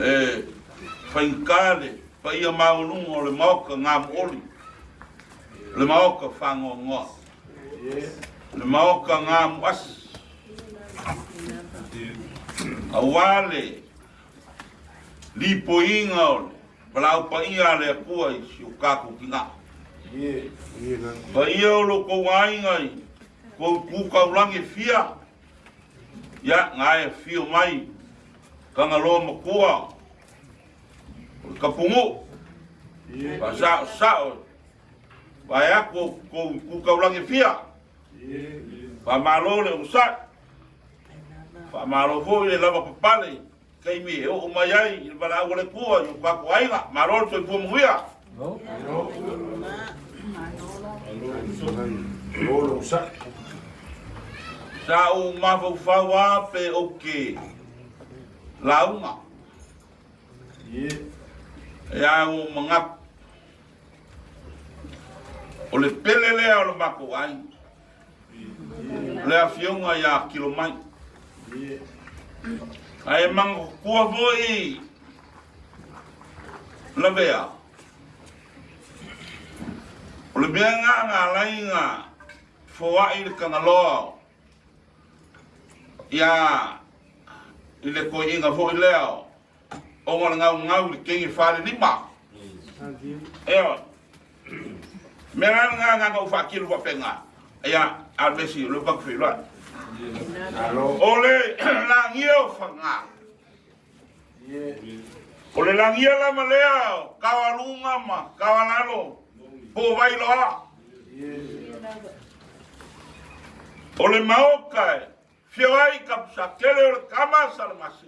E faigata le paia maualuga o le Maota gamuoli, le Maota faanoanoa, le Maota gamuasi, aua le lipoiina o le valaau paia a le Atua i si o tatou tina. Paia o lo tou aiga i tou tu taulagi e fia, ia, na e afio mai Tagaloa Matua o le Tapunuu, faasaosao vaeatu o tou tu taulagi e fia. Faamalo le onosai, faamalo foi le lavapapale taimi e oo mai ai i le valaau a le Atua i o tatou aiga. Malo le soifua manuia. Sa ou mafaufau lava pe ou te lauga. Ia ua ou manatu, o le pele lea o le matou aiga. Le afioga ia Kilomai. Ae manatua foi Lavea, o le mea lena na ala ai ona foai le Tagaloa ia i le toeaina foi lea ona o le gaugau i le teine falelima. Ioe. Mea la lena na ona ou faatino faapena. Ia, a o le mea sili, o lea ua tatou feiloai. O le lagia o Faga. O le lagia lava lea o Taoaluga ma Taoalalo po o Vailoa. O le maota e fio ai Kapusatele o le tama a Salamase.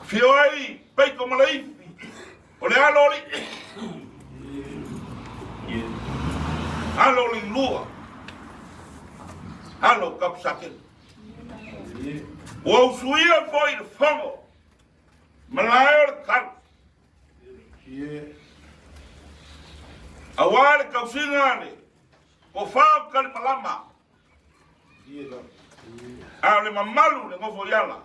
Afio ai Peiko ma Leifi, o le alo o Alii, alo o Leilua, alo o Kapusatele. Ua usuia foi le fono malae o le talo. Aua le tausiga a le tofa o Kalimalama. A o le mamalu le nofo i ala,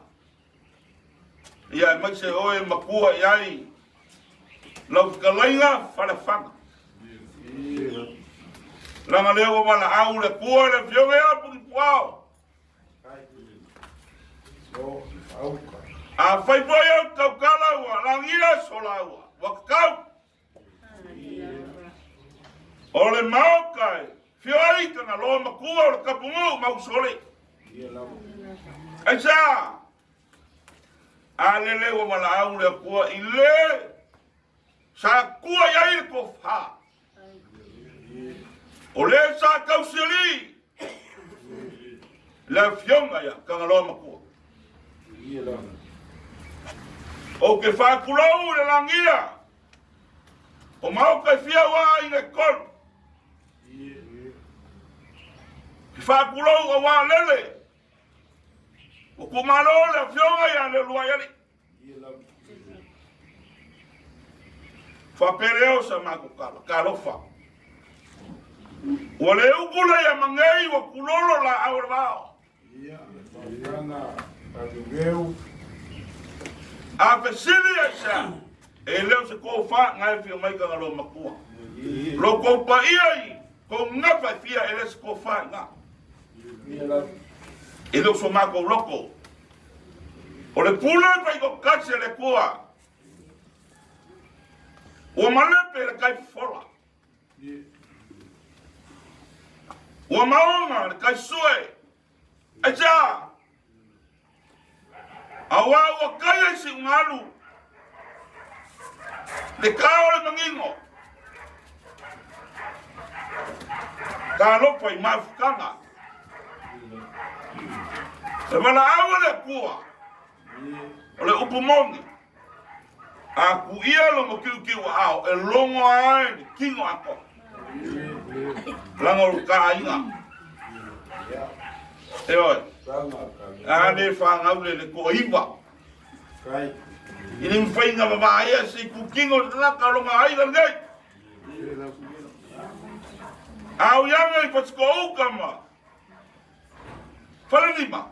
ia aemaise oe e makua i ai lau fetalaiga Falefaga. Leaga lea ua valaau le Atua le Afioga ia Pulipuao. Afai foi ou tautala ua lagia solaua, ua tatau. O le Maota e fio ai Tagaloa Matua o le Tapunuu ma Usoalii. Aisea? A lele ua valaau le Atua i le sa tua i ai le tofa. O le sa tausialii le afioga ia Tagaloa Matua. Ou te faatulou i le lagia o Maota e fia ua aiga e tolu. Te faatulou auā lele ua tuumalo le afioga ia Leuluaialii. Faapea lea o sa matou tala, talofa. Ua le upu le ia magei ua kulolo laau o le vao. A fesili aisea, e le o se tofa na e fia mai Tagaloa Matua. Lo kou paia i kou gafa e fia e le se tofa i na. E le o so matou loko. O le pule faitoatasi a le Atua, ua malepe le kai fofola. Ua maoga le kai sue. Aisea? Auā ua kai ai siugalu le kao o le manino. Talofa i mafutaga. E valaau a le Atua, o le upu moni, a kuia lona kiukiu aao e logo ai le tino atoa. Laga o le taaiga. Ioe. A le fanau le le toaiva. I le mafai ona vavaea se itutino o le tagata o lona aiga lenei. A ui ane i Fasitoouta ma Falelima.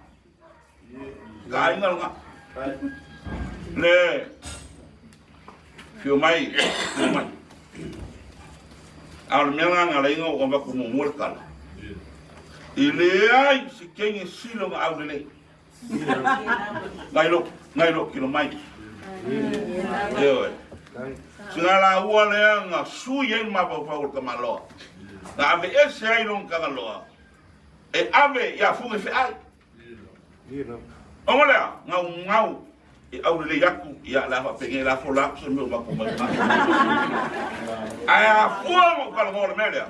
Ka aiga lena. Le fio mai, fio mai. A o le mea lena na ala ai ona ou avatu muamua le tala. E leai se kegi e sili ona aulelei. Nai lo, nai lo kilo mai. Ioe. Sina laua lea na sui ai le mafaufau o le tamaloa. Na aveese ai lona tagaloa e ave ia Fuga feai. Ona lea, gaugau e aulelei atu, ia le a faapenei la fola atu se mea o matou mai. Ae a fua ona ou talanoa i le mea lea,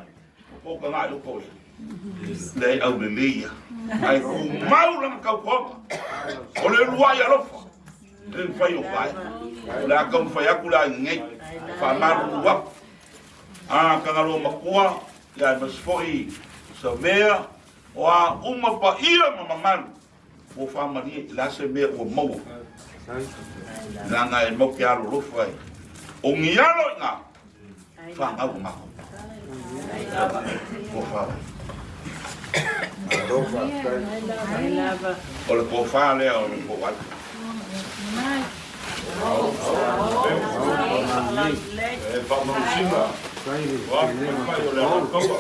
o ka na i o ia. Leai aulelei ia. Ae tumau lana tautoga. O le uluai alofa. E le mafai o vae. O le a taumafai atu le aiga nei. Faamalulu atu. A Tagaloa matua, ia aemaise foi Savea, o a uma paia ma mamalu ua faamalie i le a se mea ua maua. Leaga e mau ke alolofa e o ni alo i ngā whāngau o mākou. Ua whāwai. O le kōwhā lea o le kōwai. E whaamausina, o aku mai o le Alataua.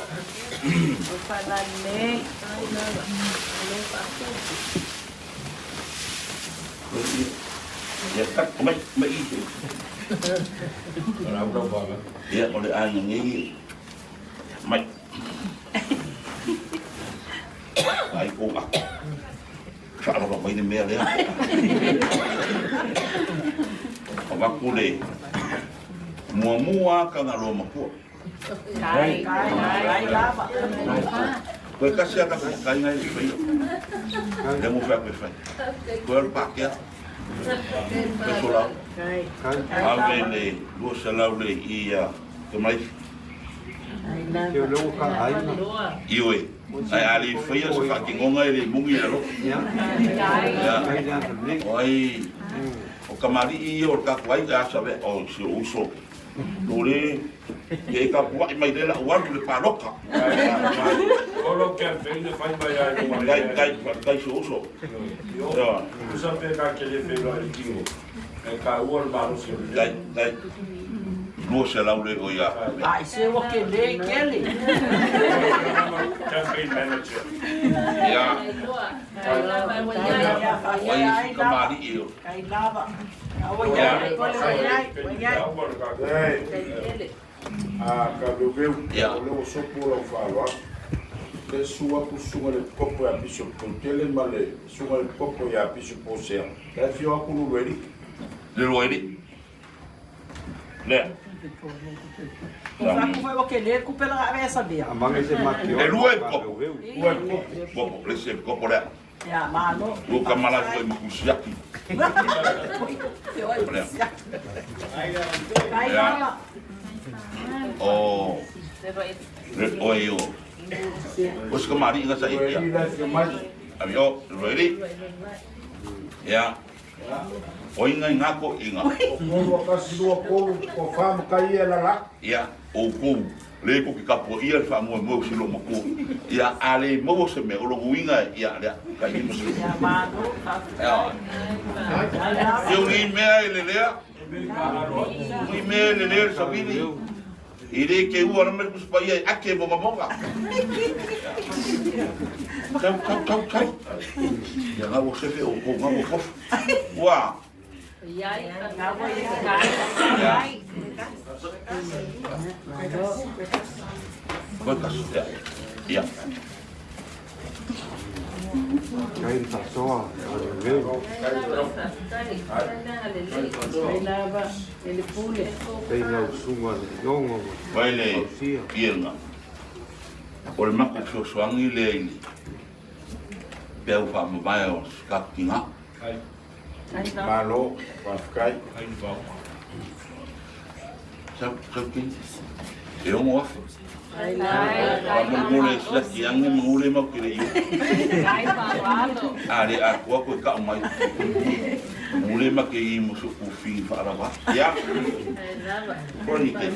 Ia, mai, mai i te. Ia, o le aiga nei, mai. Ai kou aku. Faalava mai le mea lea. Avatu le muamua Tagaloa matua. Koe kasi a ka whakainga i le whaia. Le mo whea koe whai. Koe o le Pākehā. Koe solau. Ave le 200 le i a Tamaifi. Ioe. Ae a le faia se faatinoga e le moni i lalo. Ia. O ai, o kamali'i ia o le tatou aiga a save, o si ou uso. Lo le, ia e tapua'i mai le la'u alu i le paloka. O lou campaign e fai mai ai luga le. Tai, tai, tai si ou uso. Io, tusa pe ka ke le feiloai le tino. E taua le malosi o le Tai, tai. 200 le o ia. Ai se ua ke le kele. Campaign manager. Ia. O ai si kamali'i o. Ia. A ka veuveu, o lea ua sopo lau faaaloalo. Le susu atu susuga i le Epikopo ia Bishop Toutele ma le susuga i le Epikopo ia Bishop Hosea. La e afio atu Lulueli. Lulueli. Lea. E lua epikopo. Lua epikopo. Le isi epikopo lea. Ua kamala foi ma kusiaki. Lea. Lea. O. Le oe o. O se kamali'i nga sa ia. Ami o, ready? Ia. O inga i ngā ko inga. O kolu a kasi lua kolu, ko wha ma kai ia la la. Ia, o kou, le ko ki kapua ia le whaamoemoe o si lo matua. Ia, a le maua se mea, o lo uinga ia, lea, ka i masu. Ia, ia ngi mea e le lea, ngi mea e le lea le sawini. E le ke ua ana mai le Tusi Paia e ake mogamoga. Tau, tau, tau, tau. Ia ngau o sefe o kou ngau o fofu. Ua. Ia. Koe kasi. Ia. Ia. Kai fasoa alelei. Kai lau suga le iogo ma Vai le fausia. pienga. O le mako fesoasoani lea i le peau faamavae o Sikatiga. Malo, faafetai. Sau, sau kini. E 6,000. Faamolemole e siaki ane manu le mau ke le i o. A le atoa koe ka'u mai. Manu le ma ke i mo so'u kufi fa'alava. Ia. Koni ke.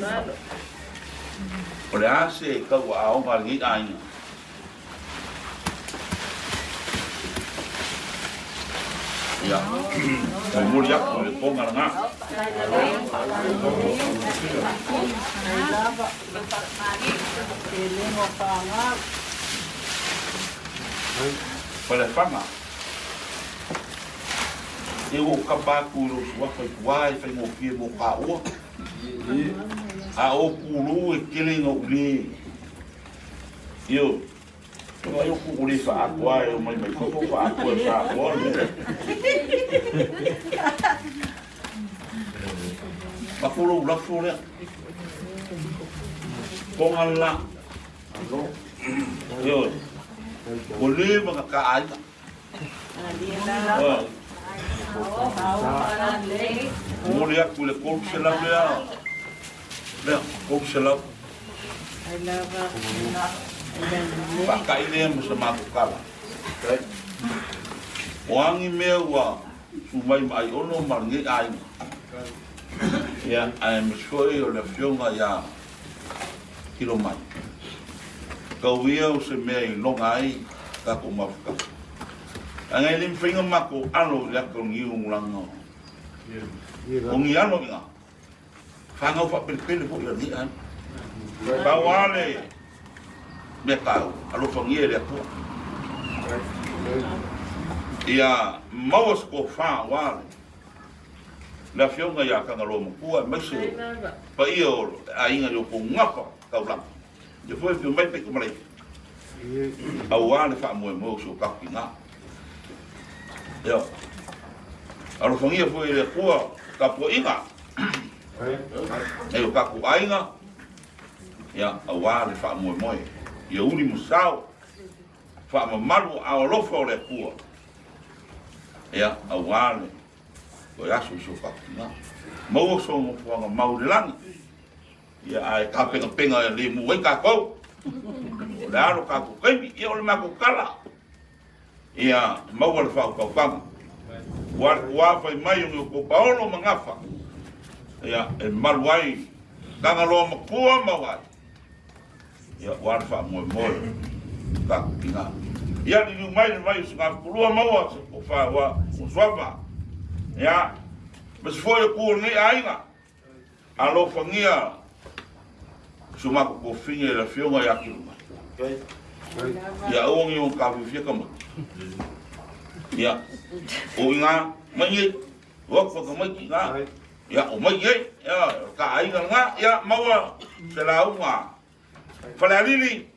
O le a se tau'aaoga a lenei aiga. Ia, momoli atu le toga lena. Falefaga. Ia ua ou kapa atu i lou suafa i tua e faigofie mo taua. A o pulu e tele ina ou le. Ioe. Ua ai o le faaatoa e omai mai fafo faaatoa e Samoa le Lafo lou lafo lea. Toga la. Ioe. Ua leva na ka aiga. Momoli atu i le 300 lea. Lea, 300. Faataʻi lea ma sa matou tala. O a ni mea ua su mai ma Aiono ma lenei aiga. Ia, aemaise foi o le afioga ia Kilomai. Tau ia o se mea i loga ai tatou mafutaga. Leaga e le mafai ona matou alo i le ata o le niu leaga o ni alo ina fanau faapelepele foi a lenei aiga. Pau lava le mea taua, alofagia e le Atua ia maua se tofa aua le Afioga ia Tagaloa Matua aemaise o paia o le aiga i o outou gafa taulaga. Ia foi afio mai Peko Malaifa aua le faamoemoe o si o tatou tina. Ioe. Alofagia foi e le Atua tapuaiga e o tatou aiga, ia, aua le faamoemoe ia uli ma sao faamamalu aao alofa o le Atua, ia, aua le toe aso i si o tatou tina. Maua so nofoaga mau i le lagi. Ia, ae tapenapena e lemu ai tatou. O le a lo tatou taimi? Ia, o le matou tala. Ia, maua le faautautaga. Ua le tuā fai mai o ni outou paolo ma gafa. Ia, e malu ai Tagaloa matua ma wai. Ia, ua le faamoemoe tatou tina. Ia, liliu mai le vai o Sigafupulua maua se tofa ua suafa. Ia, ma se foi o tu o lenei aiga. Alofagia si o matou tofiga i le Afioga ia Kilomai. Ia aua ne i ona tafiafia tama. Ia, o i ina, mai nei, o atu tamaiti i ina. Ia, o mai nei, ia, o ta aiga lena, ia, maua se lauga Falealili,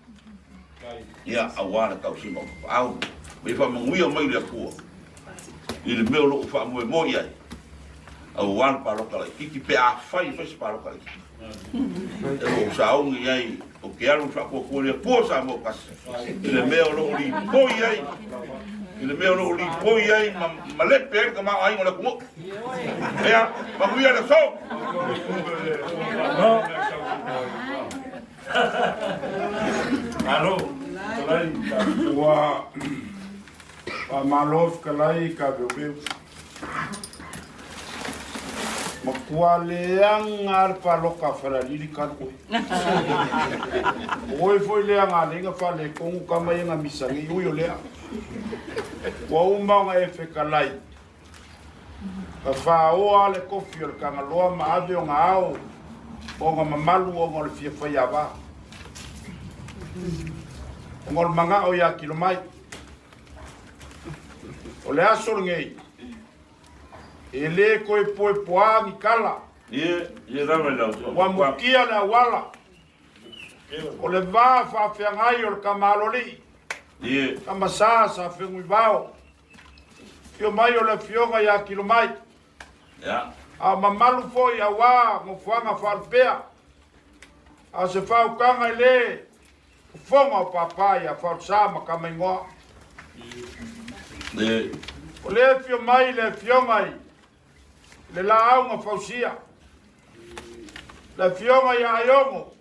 ia, aua le tausiga o tapaau, ma ia faamanuia mai le Atua i le mea o lo o faamoemoe i ai, aua le palota laitiiti, pe afai e fai se palota laitiiti. E lo o sauni i ai, ou te alu i le faatuatua i le Atua Samoa tasi, i le mea o lo o lipoi ai, i le mea o lo o lipoi ai ma malepe ai le tamaoaiga o le atunuu. Ia, manuia le aso! Malo, fetalai. Ua faamalo fetalai ka veuveu. Matua leaga le paloka a Falealili talu oe. O oe foi lea na alai na faaletonu tama ia na misa nei, ui o lea. Ua uma ona e fetalai. Ka faaoa le kofi o le Tagaloa ma ave ona ao ona mamalu ona o le fia faiava. Ona o le manao ia Kilomai. O le aso lenei, e le toe poepoa ni tala. Ua mutia le auala. O le va faafeagai o le Tama Aloalii, Tama Sa sa Feguivao. Afio mai o le Afioga ia Kilomai. A o mamalu foi auā nofoaga faalupea. A o se faautaga i le fofoga o Papa ia Faulsa ma Tamaingoa. O le afio mai le Afioga i le Laau na Fausia, le Afioga ia Aiogo,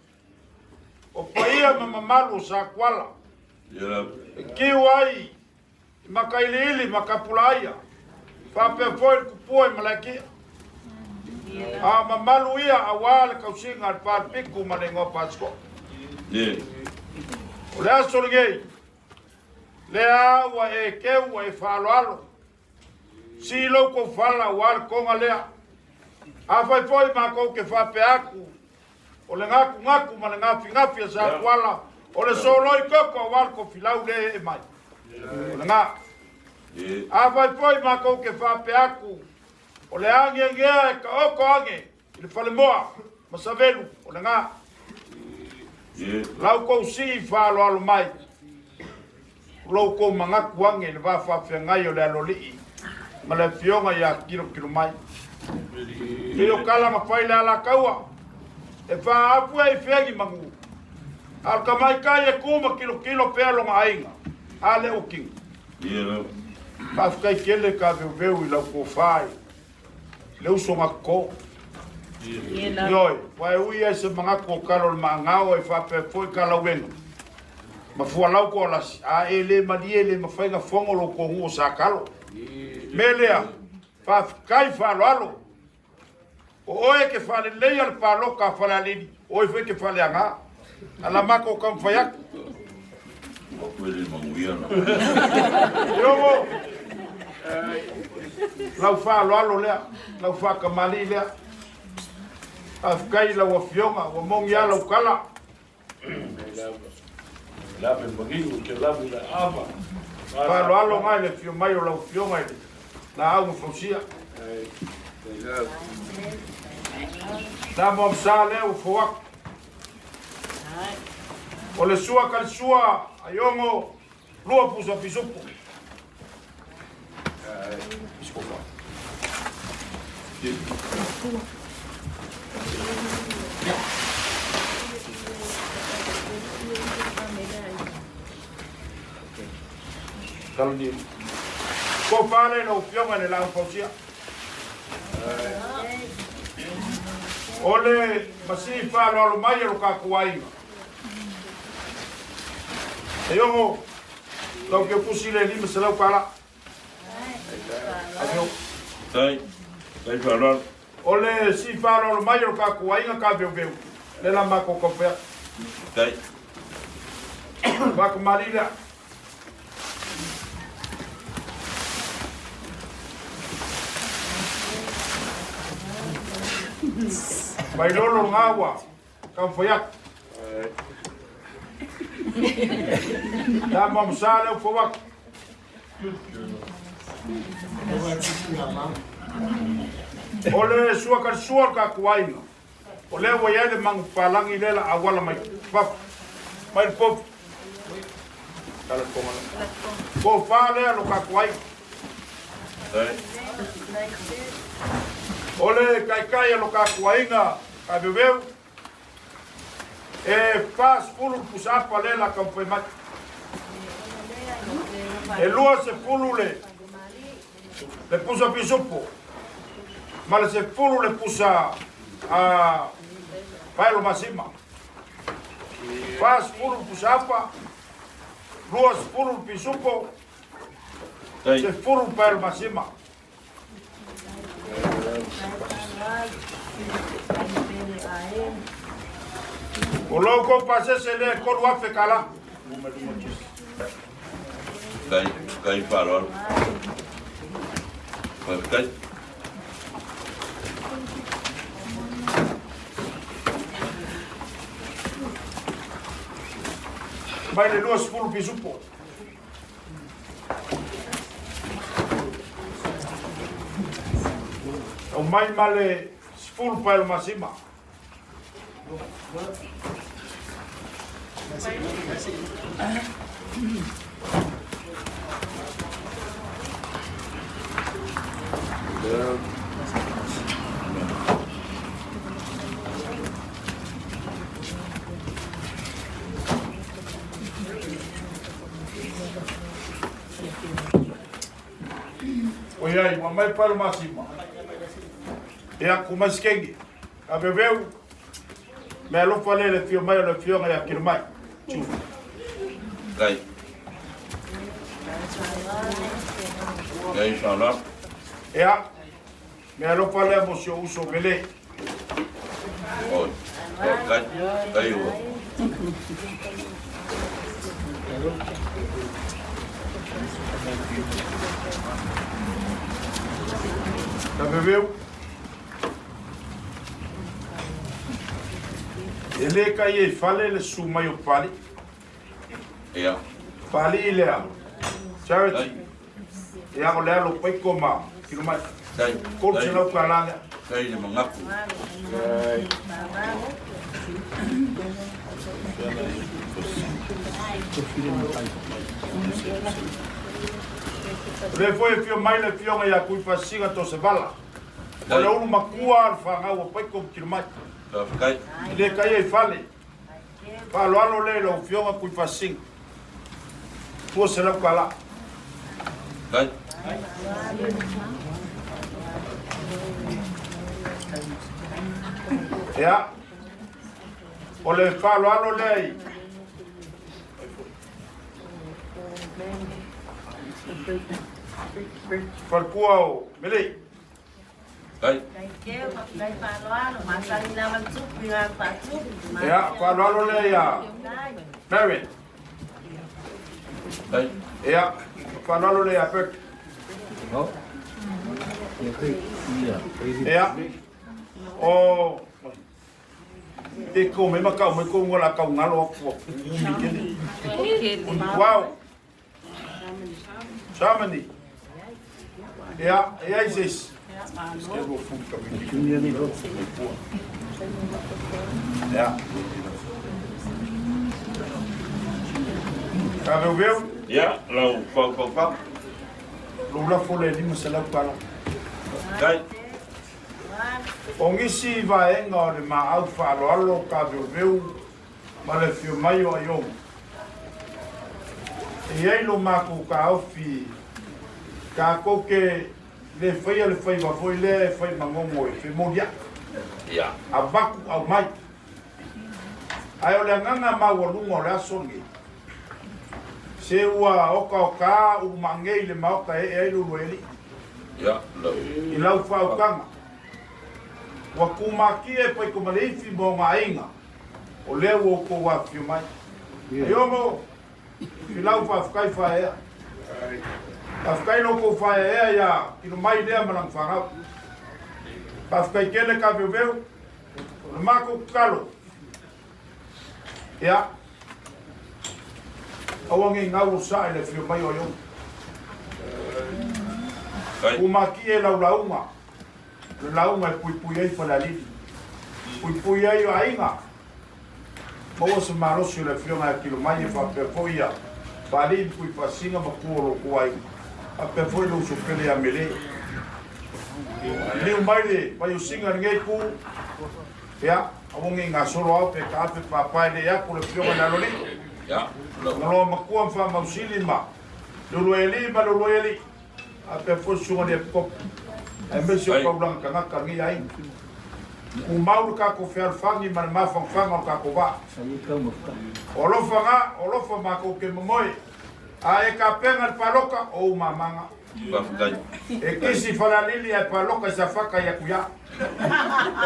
o paia ma mamalu o Sakuala, e kiu ai i Makailiili ma Kapulaaia, faapea foi le Tupua i Malaekia. A mamalu ia auā le tausiga a le Falepiku ma le igoa Pasiko'a. O le aso lenei, lea ua e keu ua e faaaloalo. Sii lo outou fala aua le toga lea. Afai foi matou te faapea atu, o le gatunatu ma le gafigafi a Satuala, o le soloi toto aua le tofilau lea e ee mai. O lena. Afai foi matou te faapea atu, o le agiagea e taoto age i le falemoa ma Savelu, o lena. La outou sii faaaloalo mai, lo outou manatu age i le va faafeagai o le Aloalii ma le Afioga ia Kilokilo mai. Pei o tala na fai le Alataua, e faaapu ai i fea ni manu, a o le tamaitai e tu ma tilotilo pea lona aiga, a le utino. Faafetai tele ka veuveu i lau tofa i le uso na toto. Ioe, ua e ui ai se manatu o tala o le maagao e faapea foi kalauega ma fualau toalasi, a e le malie le mafai na fono lo tou nuu o Satalo. Me lea, faafetai faaaloalo. O oe e te faaleleia le palota a Falealili, o oe foi e te faaleaga. Ala matou taumafai atu. Iogo, lau faaaloalo lea, lau faatamalii lea. Faafetai i lau Afioga, ua moni lava lau tala. Faaaloalo ga i le afio mai o lau Afioga i le Laau na Fausia. Na mo sa lea ua fou atu. O le sua kalisua aiogo lua pusa pisupo. Ko fale lau Afioga i le Laau Fausia. O le masii faaaloalo mai e lo tatou aiga. E ogo, tau ke pusi le 500 tala. Tai, tai faaaloalo. O le sii faaaloalo mai e lo tatou aiga ka veuveu. Le la matou taufea. Tai. Whakamari lea. Mai lolo ngā ua, taumafai atu. Tā mo msa leo fau atu. O le sua ka le sua o le tatou aiga. O lea ua i ai le magu papalagi lea la auala mai fafo, mai le povi. Tala tonga lea. Tofa lea lo tatou aiga. O le taitai a lo tatou aiga Kaveuveu, e 40 le pusaapa lea la taumafai mai. E 20 le le pusa pisupo ma le 10 le pusa a paelo masima. 40 le pusa apa, 20 le pisupo, 10 le paelo masima. O lo kou pasese le 3,000 kala. Tai, tai faaaloalo. Faafetai. Mai le 20 pisupo. Tau mai ma le 10 paelo masima. Oiai, ua mai paelo masima. Ia, ku mai sikenge. Ka veuveu, me alofa lea i le afio mai o le Afioga ia Kilomai. Tai. Tai faaaloalo. Ia, me alofa lea mo si ou uso Vele. Oi. Tai. Tai ua. Taveuveu. E lē kai e fale le susu mai o Papalii. Ia. Papalii lea. Charity. Ia o le alo o Paiko ma Kilomai. Tai. $300 lea. Tai le magaku. O lea foi e afio mai le afioga ia Tuifasiga Tosevala. O le ulu makua o le fanau a Paiko ma Kilomai. Faafetai. E lē taia i fale. Faaaloalo lea i lau afioga Tuifasiga. $200. Tai. Ia, o le faaaloalo lea i faletua o Melei. Ia, faaaloalo lea ia Marion. Ia, faaaloalo lea ia Bert. Ia, o e kou mai ma kau mai kou ngola kau ngalo aku umi kele. Wow. Germany. Ia, e ai se isi. Ia. Ka veuveu. Ia, lau faufau. Lou lafo le $500. Tai. O nisi vaega o le maau faaaloalo ka veuveu ma le afio mai o Aiogo. E i ai lo matou taofi tatou te le faia le faiva foi lea e fai magogo e femolia'i, avatu aumai. Ae o le agaga maualuga o le aso lenei, se ua otaota ulumaagei le maota e ee ai le uluai alii i lau faautaga. Ua tumatie e Paitomaleifi ma ona aiga O lea ua outou afifio mai. Aiono, filau faafetai faeaea. Faafetai lo outou faeaea ia Kilomai lea ma lana fanau. Faafetai tele Taveuveu, o le matou tatalo, ia, aua nei gau o saa i le afio mai o Aiono. Umatie lau lauga, O le lauga e puipui ai Falealili, puipui ai aiga, maua se malosi o le afioga ia Kilomai e faapea foi ia Paalii ma Tuifaasiga ma tua o lo outou aiga, faapea foi le uso pele ia Mele. Liliu mai le vaiosiga i lenei itu, ia, aua ne i gasolo ao pe taape papa e le atu le afioga i le Aloalii. Galoa matua ma Faamausili ma Leuluaialii ma Leuluaialii. Faapea foi le susuga i le Epikopo, aemaise o taulaga tagata o lenei aiga. Tumau le tatou fealofani ma le mafanafana o le tatou vaa. O alofa na, o alofa matou te momoe. A e tapena le palota, o ou mama na. E kisi i Falealili ae palota i Safata i Atuia.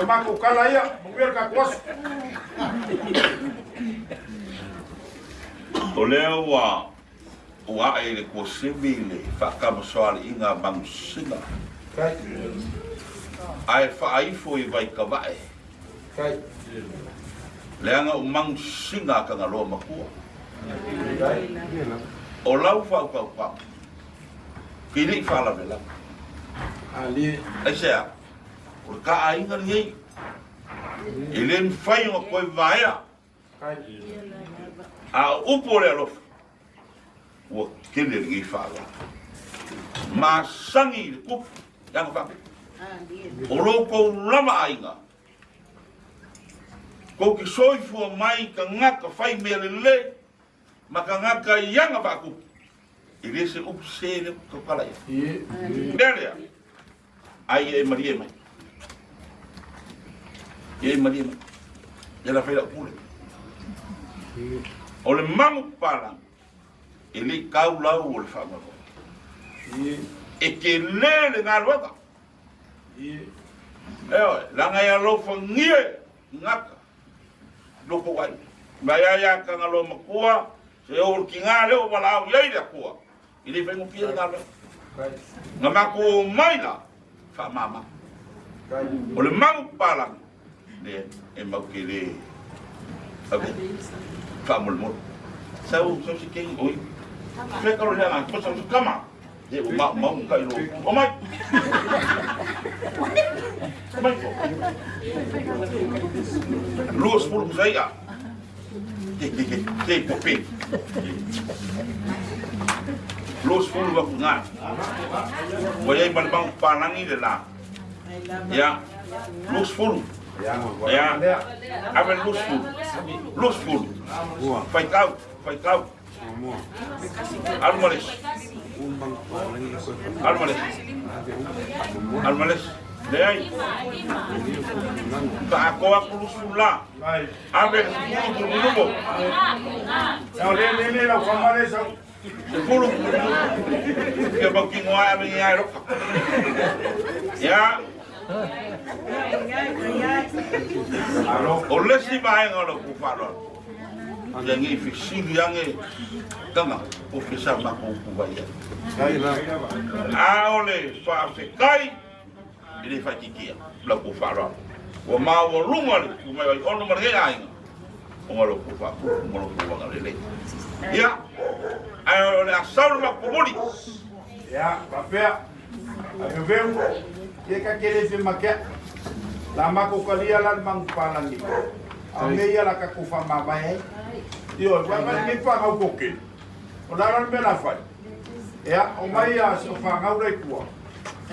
O matou tala ia, manuia le tatou aso. O lea ua Ua ae i le kuasimi le faatamasoaliiga a Manusina, ae faaifo i Vaitavae, leaga o Manusina a Tagaloa matua. O lau fautautau, kei le i faalavelave. Aisea? O le ta aiga lenei, e le mafai ona toe vaea. A o upu o le alofa, ua tele lenei faaaloalo. Masani i le tupu, leaga faapea, o lo outou lava aiga, tou te soifua mai i tagata fai mea lelei ma tagata i aga faatupu, e le se upu sese lea ou te tautala i ai. Mea lea, Ai ia e malie mai. Ia e malie mai. Ia la fai lau pule. O le mamu papalangi, e le i tau lau o le faamoemoe. E tele le galuega. Ioe, leaga e alofagia e gata loko ai. Mai ai a Tagaloa Matua, se o le tiga lea ua valaau i ai le Atua, E le faigofie le galuega. Na matou omai la, Faamama. O le magu papalagi, le e mau ke le ave faamolemole. Sau sau se kei oi. Fe kalo le anga ko sau se kama. E o mau mau ka ilo. O mai. O mai ko. 20 pusa ia. Te te te te pope. 20 wa kunga. Ua iai ma le magu papalagi le la. Ia, 20. Ia, ave le 20. 20. Faitau, faitau. Alu ma le isi. Alu ma le isi. Alu ma le isi. Leai. Faakoa atu 20 la. Ave le 10 pulumu. 10 Kia mau kingo ai ame ngai roka. Ia. O le isi vaega o lau ku faaaloalo. Ia ngi fesili ange tanga o fesa makou ku vai ai. A o le faafetai e le faitiitia lau ku faaaloalo. Ua maualuga le tu mai o Aiono ma lenei aiga ona o lo outou faapupu ma lo outou agalelei. Ia, ae o le a sau le matou momoli. Ia, faapea, Aveuveu, ia ka ke le femakea. La makou kalia la le manupalagi. A o mea ia la kakou faamavae ai. Ioe, ua mai lenei fanau koke. O le a la le mea la fai? Ia, omai ia si o fanau la i tua.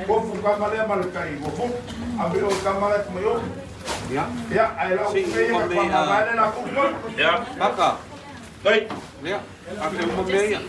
Kofu kama lea ma le kai ua fu. Ave o kama lea mai o. Ia. Ia, ae lau mea ia ka faamavae le lakou foi. Ia. Maka. Kai. Ia, ave uma mea ia.